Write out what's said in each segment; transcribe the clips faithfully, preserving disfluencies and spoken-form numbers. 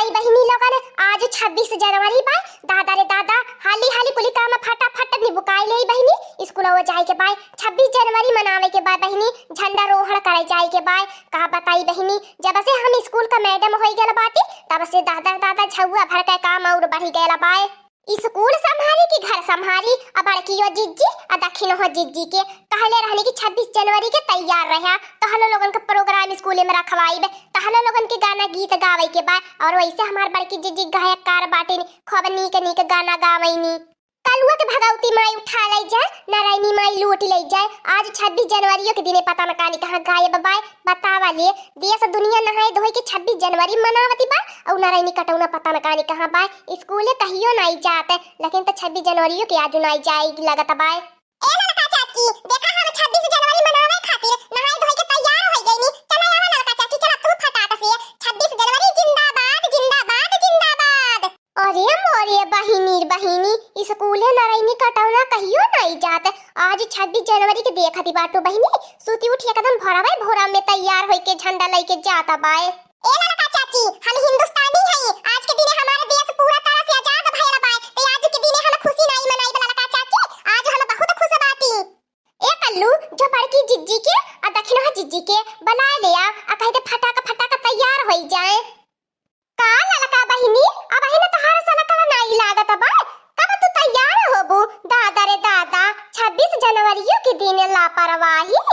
ए बहिनी लोगन, आज छब्बीस जनवरी बा। दादा रे दादा, हाली हाली कुली काम फटाफट निबुकाई लेई बहिनी। स्कूलवा जाए के बा, छब्बीस जनवरी मनावे के बा बहिनी। झंडा रोहण करे जाए के बा। का बताई बहिनी, जब से हम स्कूल का मैडम होई गल बाटी, तब से दादा रे दादा झउआ भर के काम और बढ़ी गल बा। स्कूल संभारी कि घर संभारी, आ बड़कियो जिज्जी, आ दखिनहो जिज्जी के कहले रहनी कि छब्बीस जनवरी के तैयार रह्या, तहलो लोगन के प्रोग्राम स्कूले में रखवाइब, तहलो लोगन के गाना गीत गावे के बा, और वैसे हमार बड़की जिज्जी गायककार बाटिन, खूब नीक नीक गाना गावैनी। कलुआ के भगवती माई उठा लई जाए, नारायणी माई लूट लई जाए। आज छब्बीस जनवरियो के दिने पता न कानी कहाँ गायब बाय। बतावा ले, देश दुनिया नहाए धोए के छब्बीस जनवरी मनावती बा, और नारायणी कटौना पता न कानी कहाँ बाय। स्कूले कहियो नाई जात, लेकिन त छब्बीस जनवरियो के आजू नाई जाए लगत बाय। ए ललका चाची, देखा हम छब्बीस जनवरी मनावे खातिर नहाए धोए के तैयार होई गईनी। चला आवा ललका चाची, चला तू फटाक से। छब्बीस जनवरी जिंदाबाद, जिंदाबाद, जिंदाबाद। अरे मोरे बहिनी, बहिनी, स्कूले नारायणी कटौना कहियो नाई जात। आज छब्बीस जनवरी के देखती बाटू बहिनी, सूती उठी एकदम भोरवे भोरा में तैयार होई के झंडा लई के जाता बाय। ए ललका चाची, हम हिंदुस्तानी हई। आज के दिने हमार देश पूरा तरह से आजाद भयल बाय। ते आज के दिने हम खुशी नाई मनाइब ललका चाची, आज हम बहुत खुश बाटी। ए कल्लू, जो बड़की जिज्जी के आ दखिनहा जिज्जी के बुलाए ले आ, आ कह दे फटाक फटाक तैयार होई जाए। का ललका बहिनी, अबहिन तोहार सलकवा नाई लागत बा, कब तू तैयार होबू? दादा रे दादा, छब्बीस जनवरियो के दिन लापरवाही।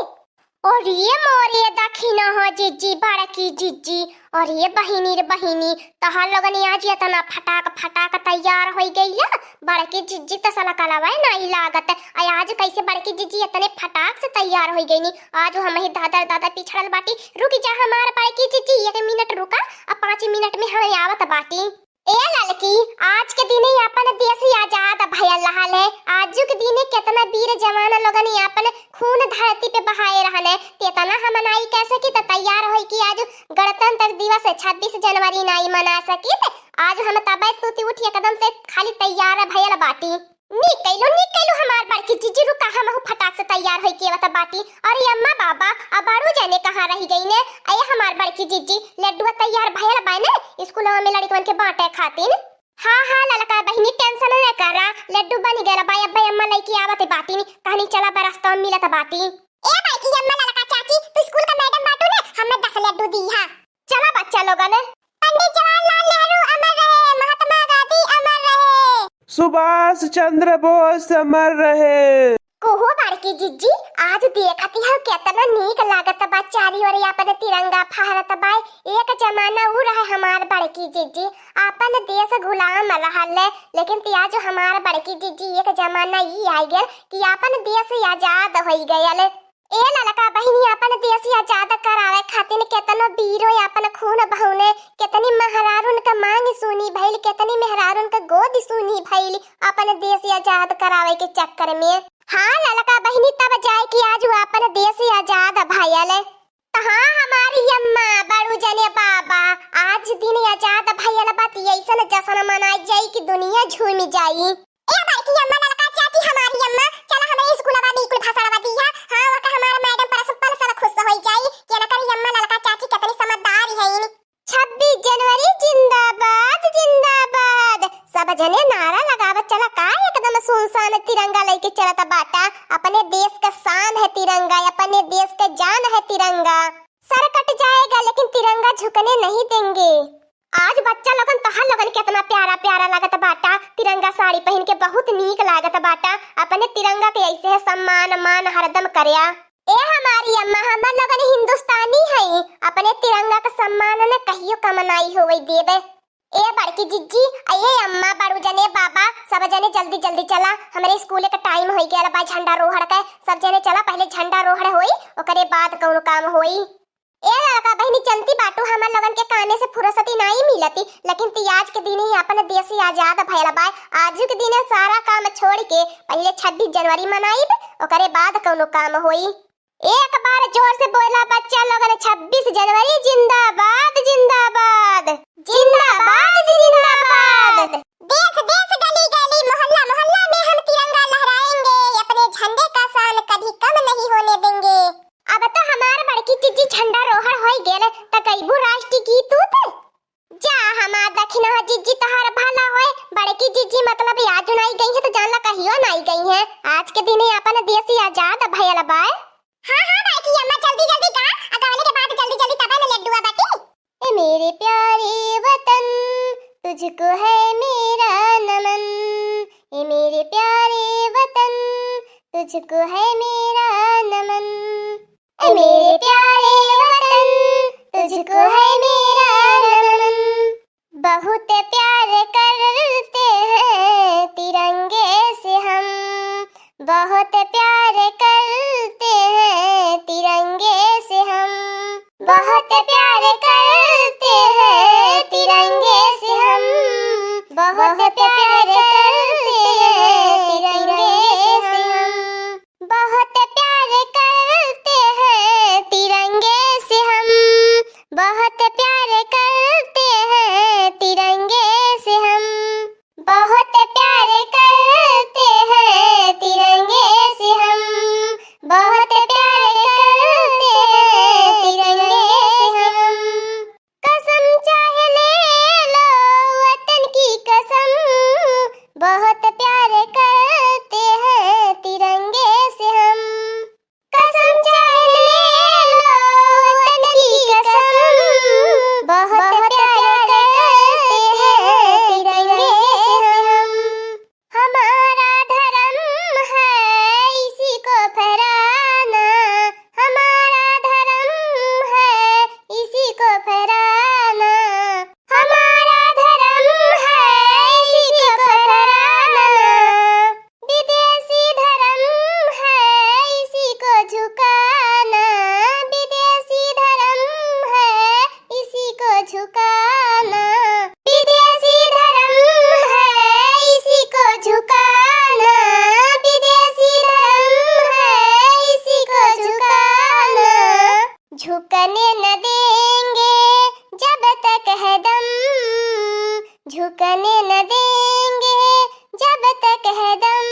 अरे मोरे दखिनहा जिज्जी, बड़की जिज्जी, अरे बहिनी रे बहिनी, तोहार लोगन आज एतना फटाक फटाक तैयार होई गइला, बड़की जिज्जी त सलकवा नाई लागत, आ आज कैसे बड़की जिज्जी एतने फटाक से तैयार होई गइनी? आज हमही दादा रे दादा पिछड़ल बाटी। रुक जा हमार बड़की जिज्जी, एक मिनट रुका, आ पाँच मिनट में हम आवत बाटी। ए ललकी, आज के दिने अपन देश आजाद भयल रहल है। आजू के दिने केतना वीर जवान लोगन अपन खून धरती पे बहाए रहन है। तेतना हम नाई कह सकी त तैयार होई कि आज गणतंत्र दिवस है, छब्बीस जनवरी नाई मना सकी त आज हम तबे सूती उठी एकदम से खाली तैयार भयल बाटी। नीक कइलू, नीक कइलू हमार बड़की जिज्जी, रुका हमहू फटाक से तैयार होई के आवत बाटी। अरे अम्मा बाबा, अब बड़ू जने कहाँ रहि गइने? अये हमार बड़की जिज्जी, लड्डुआ तैयार भयल बाय ने स्कूलवा में लड़कवन के बाँटे खातिन। हाँ हाँ ललका बहिनी, tension न करा, लड्डू बनि गयल बाय, अब्बे अम्मा लइके आवत बाटिन, कहनी चला बरस्तवा मिलत बाटी। ए बड़की अम्मा ललका चाची, तू स्कूल का मैडम बाटू ने, हमें दस लड्डू दीहा। चला बच्चा लोगन। पंडित जवाहरलाल नेहरू अमर रहे, महात्मा गांधी अमर रहे। सुभाष चंद्र बोस अमर रहे। कोहो बड़की जिज्जी, आज देखती हौ केतना नीक लागत बा, चारी ओर आपन तिरंगा फहरत बा। एक जमाना ऊ रहे हमार बड़की जिज्जी, आपन देश गुलाम रहल, लेकिन ती आज हमार बड़की जिज्जी एक जमाना ई आइ गयल कि आपन देश आजाद होइ गयल। ए ललका बहिनी, आपन देश आजाद करावे खातिर केतनो वीरो आपन खून बहौने, केतनी मेहरारून क मांग सूनी भइल, केतनी मेहरारून क गोद सूनी भइल, आपन देश आजाद करावे के चक्कर में। हाँ ललका बहिनी, तब जाए कि आज आपन देश आजाद भयल। त हाँ हमारी अम्मा, बड़ू जने बाबा, आज दिन आजाद भयल बा, त अइसन जश्न मनाई जाई कि दुनिया झूमी जाई। ए बड़की अम्मा, ललका चाची, हमारी अम्मा, चला हमरे स्कूलवा में कुल भाषणवा दिया। हाँ, ओका हमार मैडम परस्पर सब खुश होइ जाई कि इनकर अम्मा ललका चाची केतनी समझदार हईन। छब्बीस जनवरी जिंदाबाद, जिंदाबाद। सब जने नारा लगावत चला का एकदम सुनसान तिरंगा लइके चलत बाटा। अपने देश का शान है तिरंगा, अपने देश का जान है तिरंगा। सर कट जाएगा लेकिन तिरंगा झुकने नहीं देंगे। आज बच्चा लोगन, तोहार लोगन केतना प्यारा प्यारा लागत बाटा, तिरंगा साड़ी पहिन के बहुत नीक लागत बाटा। अपने तिरंगा के ऐसे है सम्मान मान हरदम करया। ए हमारी अम्मा, हमर लोगन हिंदुस्तानी हई, अपने तिरंगा का सम्मान न कहियो कम नाई होवे देबे। ए बड़की जिज्जी, आ ए अम्मा, बड़ू जने बाबा, सब जने जल्दी जल्दी चला, हमरे स्कूल का टाइम होई गयल बा झंडा रोहड़ के। सब जने चला, पहले झंडा रोहड़ होई, ओकरे बाद कौनो काम होई। ए ललका बहिनी, चलती बाटू, हमर लोगन के कामे से फुरसती नाई मिलती, लेकिन ती आज के दिन ही अपन देश आजाद भयल बा। आजू के दिन सारा काम छोड़ के पहले छब्बीस जनवरी मनाइब, ओकरे बाद कौनो काम होई। एक बार जोर से बोला बच्चा लोगन, छब्बीस जनवरी जिंदाबाद, जिंदाबाद। जिंदाबाद, जिंदाबाद। देश देश, गली गली, मोहल्ला मोहल्ला में हम तिरंगा लहराएंगे, अपने झंडे का शान कभी कम नहीं होने देंगे। अब तो हमार बड़की जिज्जी झंडा रोहड़ होई गेल, त गइबू राष्ट्रीय गीत उत? जा हमार खिनहा जिज्जी तहार भला होए, बड़की जिज्जी मतलब आज नाई गई है तो जान ला कहियो नाई गई है। आज के दिन ही अपन देश ही आजाद भयल बा। हाँ, हाँ, बड़की अम्मा, जल्दी, जल्दी गा, आ गवले के बाद जल्दी, जल्दी तबे में लड्डुआ बाटी। ए मेरे प्यारे वतन, तुझको है मेरा नमन। ए मेरे प्यारे वतन, तुझको है मेरा नमन। ए मेरे प्यारे वतन, तुझको है मेरा नमन। बहुत प्यार करते हैं तिरंगे से हम, बहुत प्यार करते हैं तिरंगे से हम, बहुत प्यार करते हैं तिरंगे से हम, बहुत प्यार करते हैं तिरंगे से हम। बहुत प्यार करते हैं तिरंगे से हम, बहुत प्यार करते हैं तिरंगे से हम, बहुत प्यार करते हैं तिरंगे से हम, बहुत प्यार करते हैं तिरंगे से हम। कसम चाहे ले लो वतन की कसम, बहुत प्यार करते हैं तिरंगे से हम। कसम चाहे ले लो वतन की कसम, बहुत प्यार करते हैं तिरंगे से हम। हमारा धर्म है इसी को फहराना, हमारा धर्म है इसी को फहराना, हमारा धर्म है इसी को फहराना। विदेशी धर्म है इसी को झुकाना, विदेशी धर्म है इसी को झुकाना, विदेशी धर्म है इसी को झुकाना, विदेशी धर्म है इसी को झुकाना। झुकने न देंगे जब तक है दम, झुकने न देंगे जब तक है दम।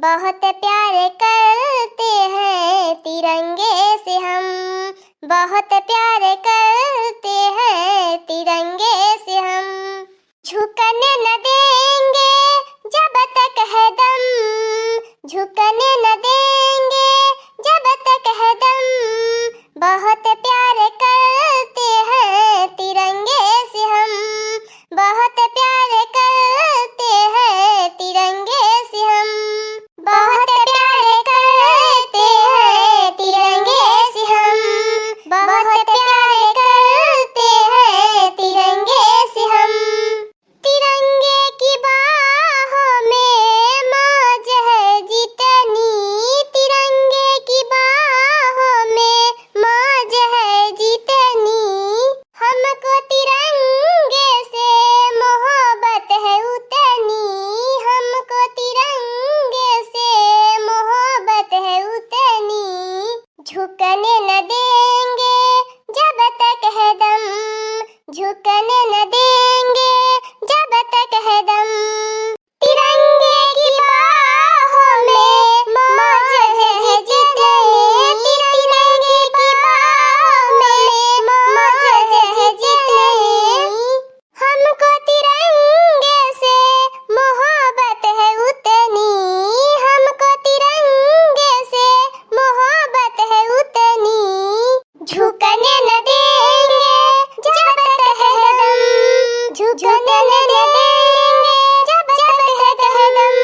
बहुत प्यार करते हैं तिरंगे से हम, बहुत प्यार करते हैं तिरंगे से हम। झुकने न देंगे जब तक है दम, झुकने न देंगे जब तक है दम। बहुत प्यार करते हैं तिरंगे से हम, बहुत प्यार करते हैं तिरंगे से हम, बहुत प्यार करते हैं तिरंगे से हम, बहुत प्यार करते हैं तिरंगे से हम। तिरंगे की बाहों में मौज है जितनी, तिरंगे की बाहों में मौज है जितनी। हमको तिरंगे से मोहब्बत है उतनी, हमको तिरंगे से मोहब्बत है उतनी। झुकने न देंगे जब तक है दम, झुकने न देंगे जब तक है दम। तिरंगे की बाहों में मौज है जितनी, तिरंगे की बाहों में मौज है जितनी। हमको तिरंगे से मोहब्बत है उतनी, हमको तिरंगे से मोहब्बत है उतनी। झुकने न देंगे जब तक है दम, झुकने न देंगे जब तक है दम।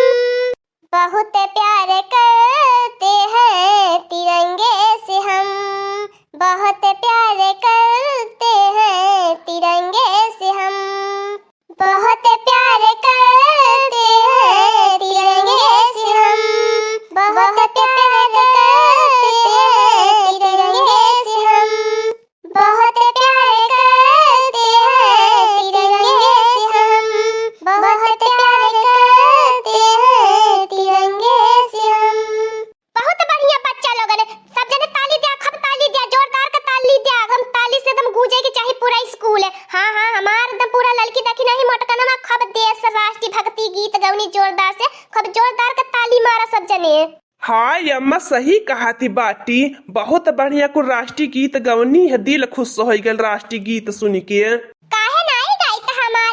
बहुत प्यार करते हैं तिरंगे से हम, बहुत प्यार करते हैं तिरंगे से हम, बहुत प्यार करते हैं तिरंगे से हम, बहुत प्यार करते हैं तिरंगे से हम। बहुत प्यार करते हैं तिरंगे से हम, बहुत प्यार करते हैं तिरंगे से हम। बहुत बढ़िया बच्चा लोगन, सब जने ताली द्या, खूब ताली द्या, जोरदार का ताली द्या, एकदम ताली से एकदम गूंजे के चाही पूरा स्कूल। हाँ, हाँ, हमार एकदम पूरा ललकी दखिनही मोटकनवा खूब देश राष्ट्रीय भक्ति गीत गवनी जोरदार से, खूब जोरदार का ताली मारा सब जने। हाँ अम्मा, सही कहत ही बाटी, बहुत बढ़िया कुल राष्ट्रीय गीत गवनी है, दिल खुश होइ गइल राष्ट्रीय गीत सुनि के। काहे नाई गाइत हमार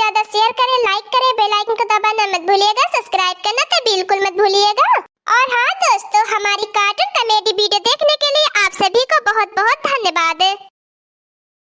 ज़्यादा share करें, like करें, bell icon को दबाना मत भूलिएगा, subscribe करना तो बिल्कुल मत भूलिएगा।